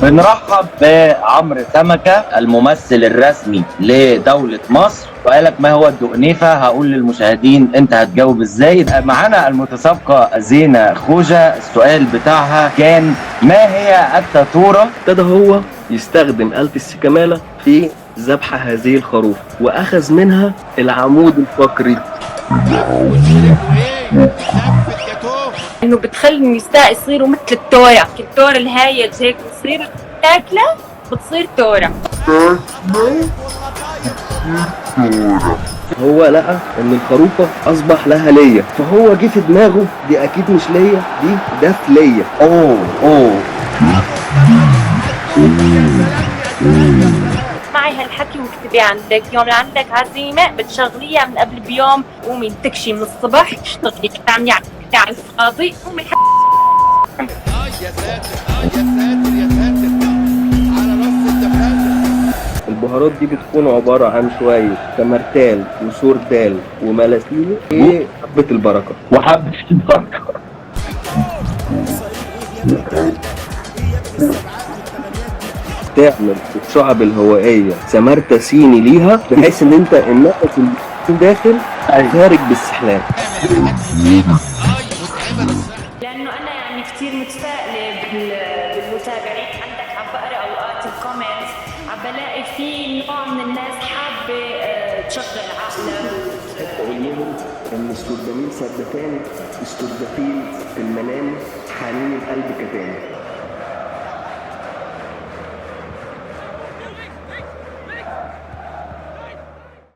بنرحب بعمرو سمكة الممثل الرسمي لدولة مصر. سؤالك ما هو الدقنيفة؟ هقول للمشاهدين انت هتجاوب ازاي. معانا المتسابقة زينة خوجة، السؤال بتاعها كان ما هي التاتورة؟ ابتدى هو يستخدم آلة السكمالة في ذبح هذه الخروف، وأخذ منها العمود الفقري. انه بتخلي النساء يصيروا مثل التورة، التور الهايج هيك بتصير تاكله بتصير تورة. هو لقى ان الخروفة اصبح لها لية، فهو جه في دماغه دي اكيد مش لية، دي دفلية. اوه اوه معي هالحكي واكتبي عندك، يوم اللي عندك عزيمة بتشغليها من قبل بيوم، قومي انتكشي من الصبح اشتغلي تعملي على الفاضي، قومي يا ساتر يا ساتر يا ساتر على راس الدفاتر. البهارات دي بتكون عبارة عن شوية كمرتال وسوردال وملاسيل وحبة البركة. وحبة البركة. تعمل الشعب الهوائية سمرتة سيني ليها، بحيث ان انت النفس اللي داخل خارج بالسحلان. لانه انا يعني كثير متفائلة بالمتابعين عندك، عم بقرا اوقات ال comments عم بلاقي في نوع من الناس حابة تشغل عقلها. اقول لهم ان السردميل سردتان، السردفيل في المنام، حنين القلب كتان.